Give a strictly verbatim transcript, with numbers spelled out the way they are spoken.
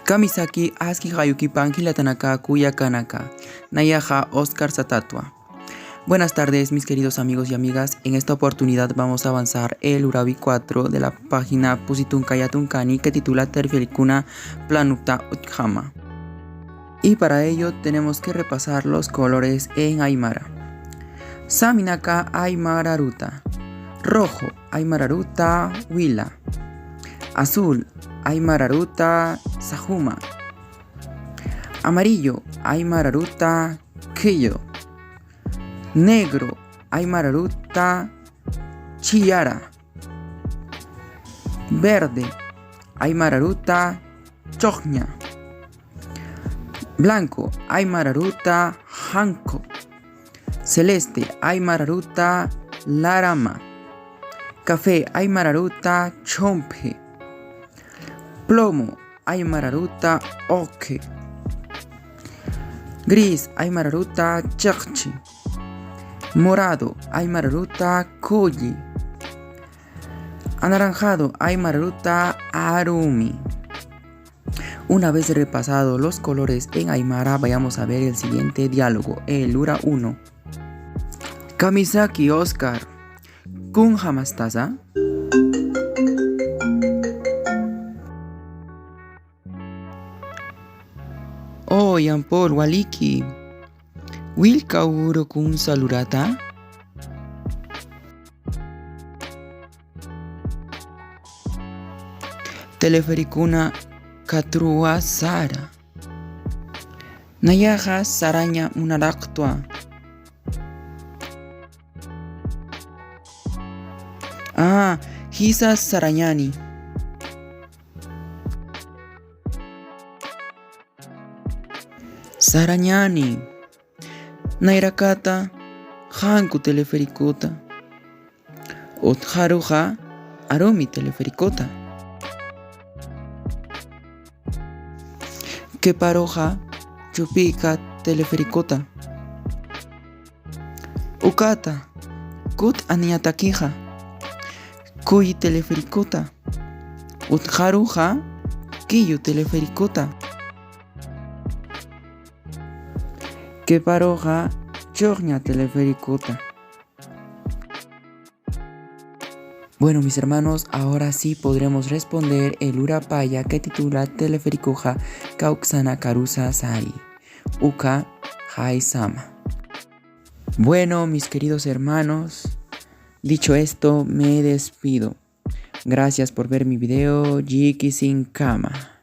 Kamisaki aski jayukipan jilatanaka kuyakanaka. Nayaxa Oscar Satatwa. Buenas tardes, mis queridos amigos y amigas. En esta oportunidad vamos a avanzar el urawi cuatro de la página Pusitun Kayatun Kani, que titula Teleferikuna Planuta Utjama. Y para ello tenemos que repasar los colores en aymara. Saminaka aymara aruta. Rojo, aymara aruta wila. Azul, aymara aruta sajuma. Amarillo, aymara aruta kiyu. Negro, aymara aruta chiyara. Verde, aymara aruta chojña. Blanco, aymara aruta janko. Celeste, aymara aruta larama. Café, aymara aruta chomphe. Plomo, aymara aruta oke. Gris, aymara aruta chaqchi. Morado, aymara aruta kulli. Anaranjado, aymara aruta arumi. Una vez repasado los colores en aymara, vayamos a ver el siguiente diálogo, el ura uno. Kamisaki Oscar, ¿kun jamastasa? Oh, Jean Paul, waliki. ¿Willka uru kun salurata? Teleferikuna katruwa sara. Nayaxa saraña munaraqtwa. Ah, jisa sarañani. Sarañani. Nayrakata, janku teleferikuta. Utjaruxa arumi teleferikuta. Qhiparuxa chupika teleferikuta. Ukata, kut aniñatakixa. Kuyi teleferikuta. Utjaruxa kiyu teleferikuta. Qhiparuxa chojña teleferikuta. Bueno, mis hermanos, ahora sí podremos responder el urapaya que titula Teleferikuxa kawksana karusa sari. Uka jaisama. Bueno, mis queridos hermanos, dicho esto, me despido. Gracias por ver mi video. Jiki sin cama.